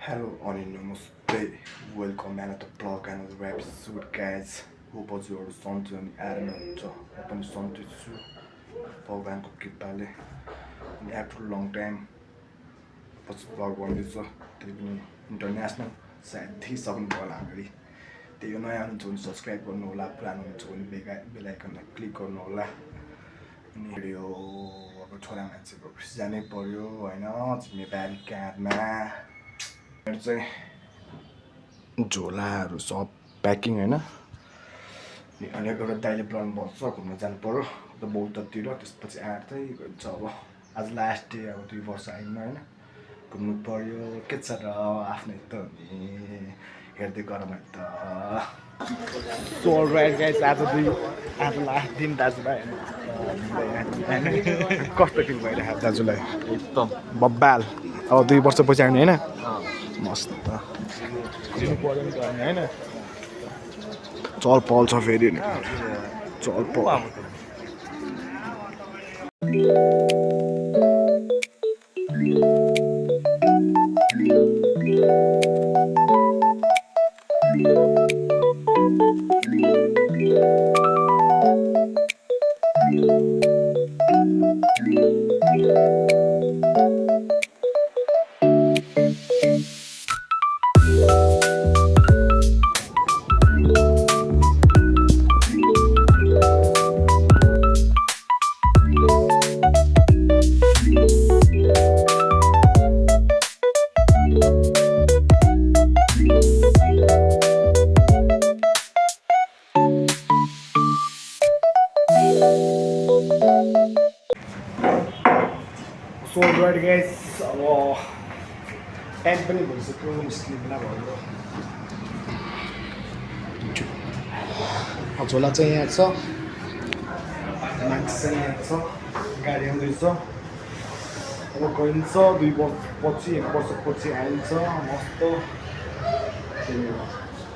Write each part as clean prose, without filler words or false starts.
Hello अनि नमस्ते welcome another blog another episode guys hope हजुरहरू सन्चै अनि आरामै हुन्छ म पनि सन्चै छु भगवानको कृपाले अनि आफ्टर लङ टाइम पछि ब्लग बन्दैछ त्यही पनि इन्टरनेसनल सायद देखिसक्नुभयो होला अगाडि त्यही हो नयाँ हुनुहुन्छ भने सब्सक्राइब गर्नु होला पुरानो हुनुहुन्छ भने बेल आइकनमा क्लिक गर्नु होला अनि भिडियो अब छोरा मान्छेको अफिस जानै पर्यो होइन जिम्मेवारी काँधमा मेरो चाहिँ झोलाहरू सब प्याकिङ होइन अनि एउटा दाइले प्लान बस्छ घुम्न जानु पर्यो उता बौद्धतिर त्यसपछि आएर चाहिँ गइन्छ अब आज लास्ट डे अब 2 वर्ष आइन्न होइन घुम्नु पर्यो के छ र आफ्नै त हेर्दै गरौँ त सो राइट गाइस आज लास्ट दिन दाजुभाइ कस्तो फिल भइरहेको दाजुलाई एकदम बब्बाल अब 2 वर्षपछि आउने होइन मस्त घुम्नु पर्यो नि त होइन चल पल छ फेरि चल पल सो राइट गाइस अब टाइम पनि भइसक्यो निस्किने बेला भयो झोला चाहिँ यहाँ छ मान्छे चाहिँ यहाँ छ गाडी आउँदैछ अब गइन्छ 2 वर्षपछि 1 वर्षपछि आइन्छ मस्त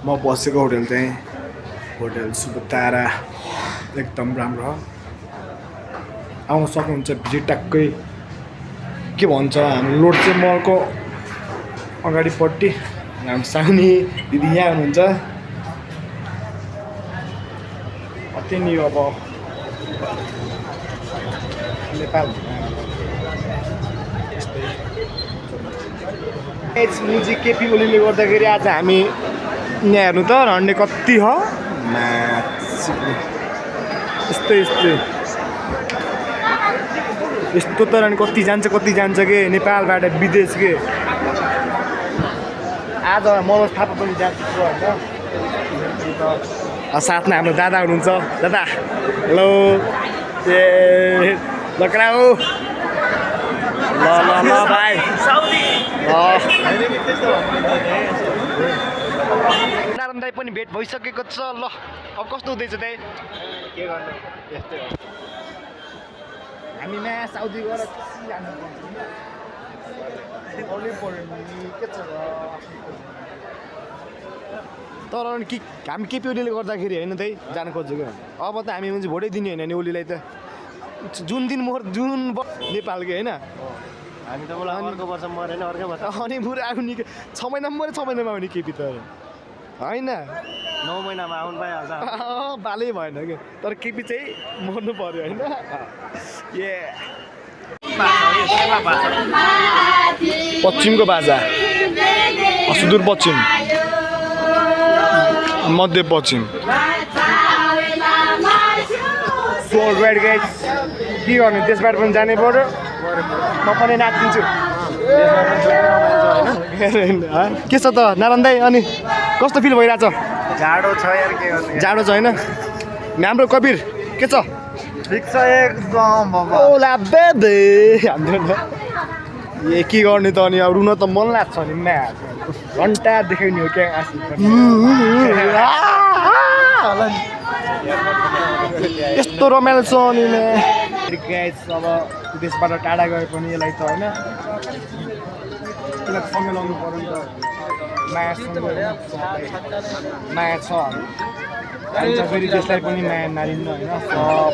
म बसेको होटल चाहिँ होटल सुबतारा एकदम राम्रो आउन सक्नुहुन्छ भिजिट ट्याक्कै के भन्छ हाम्रो लोड चाहिँ मलको अगाडिपट्टि हाम्रो साउनी दिदी यहाँ हुनुहुन्छ अति नि अब नेपाल मुजी केपी ओलीले गर्दाखेरि आज हामी यहाँ हेर्नु त रन्डे कति हो यस्तो तर अनि कति जान्छ के नेपालबाट विदेश के आज मलाई थाहा पनि जान्छ होइन साथमा हाम्रो दादा हुनुहुन्छ दादा हेलो ए लक्राउ ल भाइ नारायण दाइ पनि भेट भइसकेको छ ल अब कस्तो हुँदैछ दाइ के गर्नु यस्तै हामी नयाँ साउदी गएर तर कि हामी केपी ओलीले गर्दाखेरि होइन त्यही जानु खोजेको अब त हामी मान्छे भोटै दिने होइन नि ओलीलाई त जुन नेपालकै होइन हामी त मलाई अर्को वर्ष मरेन अर्कै वर्ष अनि पुरा आउने 6 महिनामा मरे 6 महिनामा आउने केपी त होइन 9 महिनामा आउनु पाइहाल्छ बालै भएन कि तर केपी चाहिँ मर्नु पर्यो होइन ए पश्चिमको बाजा सुदूरपश्चिम मध्यपश्चिम सो राइट गाइस के गर्नु त्यसबाट पनि जानै पर्यो म पनि नाचिदिन्छु के छ त नारायण दाइ अनि कस्तो फिल भइरहेछ जाडो छ यार के गर्ने जाडो छ होइन हाम्रो कबिर के छ ठिक छ एकदम ओला बेबे ए के गर्ने त अनि अब रुन त मन लाग्छ नि घन्टा देखाउने हो क्या आँसु यस्तो रमाइलो छ अनि अब देशबाट टाढा गए पनि यसलाई त होइन यसलाई सँगै लाउनु पऱ्यो नि त माया छ फेरि त्यसलाई पनि माया नारिन्न होइन सब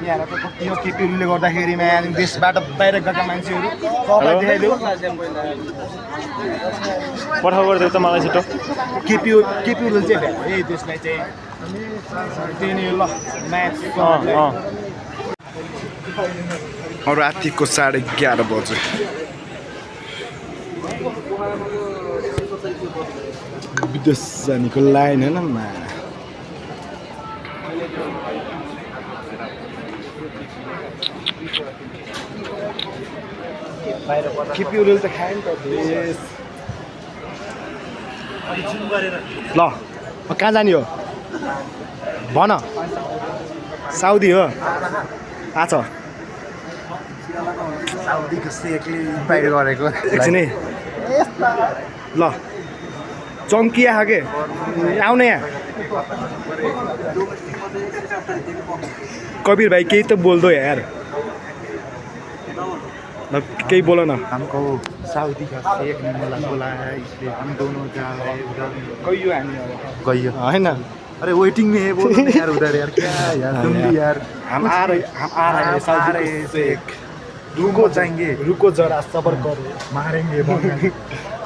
यहाँ त यो केपीले गर्दाखेरि म्यान देशबाट बाहिर गएका मान्छेहरू सबलाई देखाइदेऊ पठाउ गरिदेऊ त मलाई छिटो केपीले चाहिँ भ्याए त्यसलाई चाहिँ त्यही नै ल म्याच रातिको 11:30 बजे विदेश जानेको लाइन होइन केपीले त खायो नि त देश ल कहाँ जाने हो भन साउदी हो आज साउदीको सेकले बाहिर गरेको एकछिन है ल चम्किया के आउने यहाँ कबीर भाई केही त बोल्दो यार केही बोल न हमको सऊदी का शेख ने बुलाया है इसलिए हम दोनों जा रहे हैं उधर गइयो हामी गइयो हैन अरे वेटिंग में है बोलो ना यार उधर यार क्या यार तुम भी यार हम आ रहे हैं साउदी शेख रुको जाएंगे रुको जरा सबर करो मारेंगे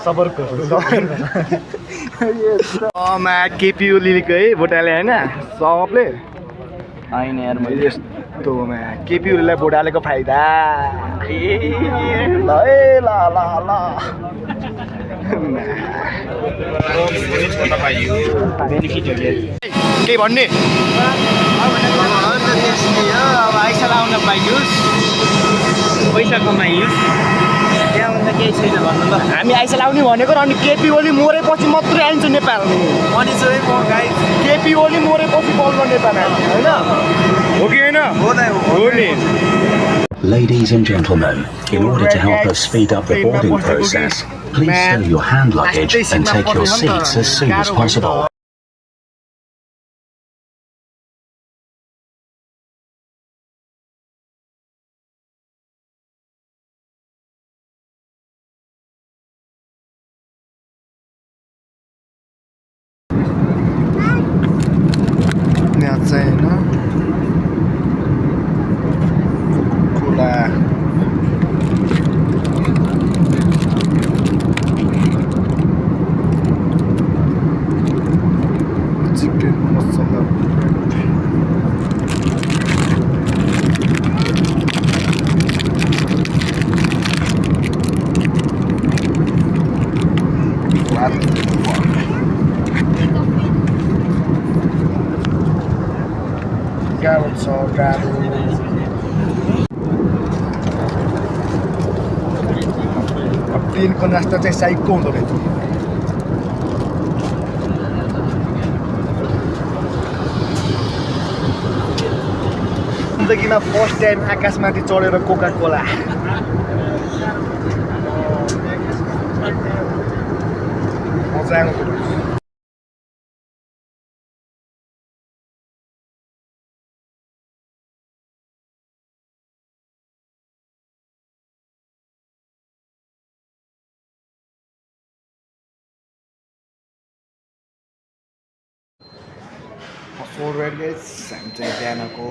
सबर करो मा केपी ओलीको है भोट हाले होइन सबले होइन यार मैले यस्तोमा केपी ओलीलाई भोट हालेको फाइदा ल केही भन्ने अब आइसा लाउन पाइयोस् पैसा कमाइयोस् त्यहाँभन्दा केही छैन भन्नु ल हामी आइसा लाउने भनेको र अनि केपी ओली मरेपछि मात्रै आइन्छ नेपाल अनि चाहिँ म गाइस केपी ओली मरेपछि बल्ल नेपाल आइन्छ होइन हो कि होइन हो नि Ladies and gentlemen, in order to help us speed up the boarding process, please stow your hand luggage and take your seats as soon as possible. यहाँ चाहिँ होइन खोला चिकन मसला गाह्रो छ गाह्रो प्लेनको नास्ता चाहिँ साइकको हुँदो रहेछ जिन्दगीमा फर्स्ट टाइम आकाशमाथि चढेर कोका कोला मजा आएको फोरवेड गाइस हामी चाहिँ बिहानको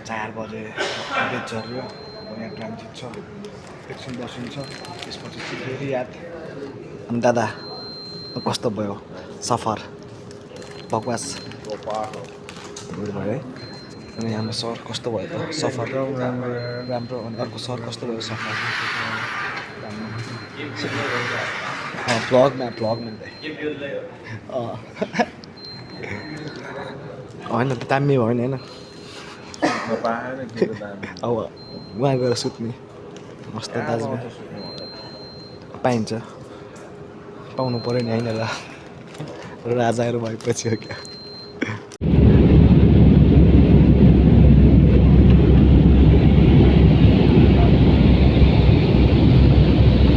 4 बजे कलेज झऱ्यो अब यहाँ ट्रान्जिट छ एकछिन बसिन्छ त्यसपछि चाहिँ फेरि याद अनि दादा कस्तो भयो सफर बकवास भयो है अनि हाम्रो सर कस्तो भयो त सफर राम्रो अनि अर्को सर कस्तो भयो सफर भ्लगमा होइन त दामी भयो नि होइन अब उहाँ गएर सुत्ने मस्त दाजुभाइ पाइन्छ पाउनु पऱ्यो नि होइन राजाहरू भएपछि हो क्या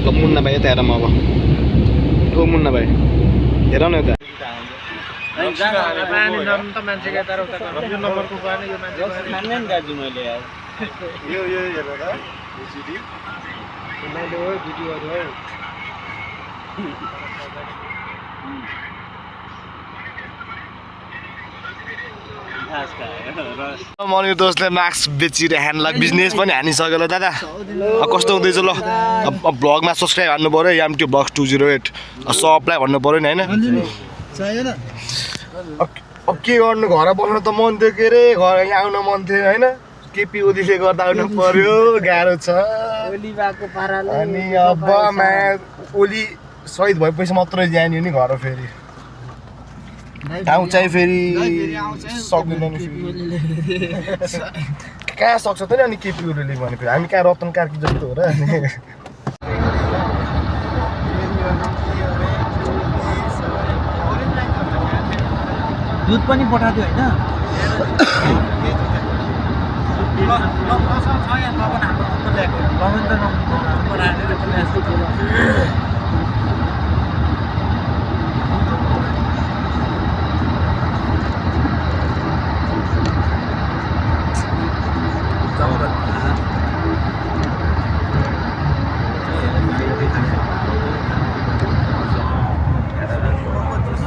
ल मुन्ना भाइ यता हेर म अब ओ मुन्ना भाइ हेर न यता पानी नम त मान्छेको यता उता गर्नु यो नम्बरको पानी यो मान्छे मान्ने नि दाजु मैले यार यो हेर त एसिडी मैले हो भिडियोहरु हो मनिर दोस्तले मास्क बेचिरहेको ल बिजनेस पनि हानिसक्यो ल दादा कस्तो हुँदैछ ल अब भ्लगमा सब्सक्राइब हान्नु पऱ्यो याम त्यो ब्लग्स 208 सबलाई भन्नु पऱ्यो नि होइन अब के गर्नु घर बस्नु त मन थियो के अरे घर यहाँ आउन मन थियो होइन केपी ओलीले गर्दा आउनु पर्यो गाह्रो छ अनि अब ओली सहिद भएपछि मात्रै जाने नि घर फेरि ठाउँ चाहिँ फेरि सक्दैन नि कहाँ सक्छ त नि अनि केपी ओलीले भने फेरि हामी कहाँ रतन कार्की जस्तो हो र दुध पनि पठाइदियो होइन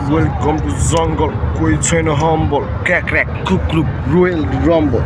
Welcome to jungle, कोही छैन humble, crack crack, cook look, royal rumble.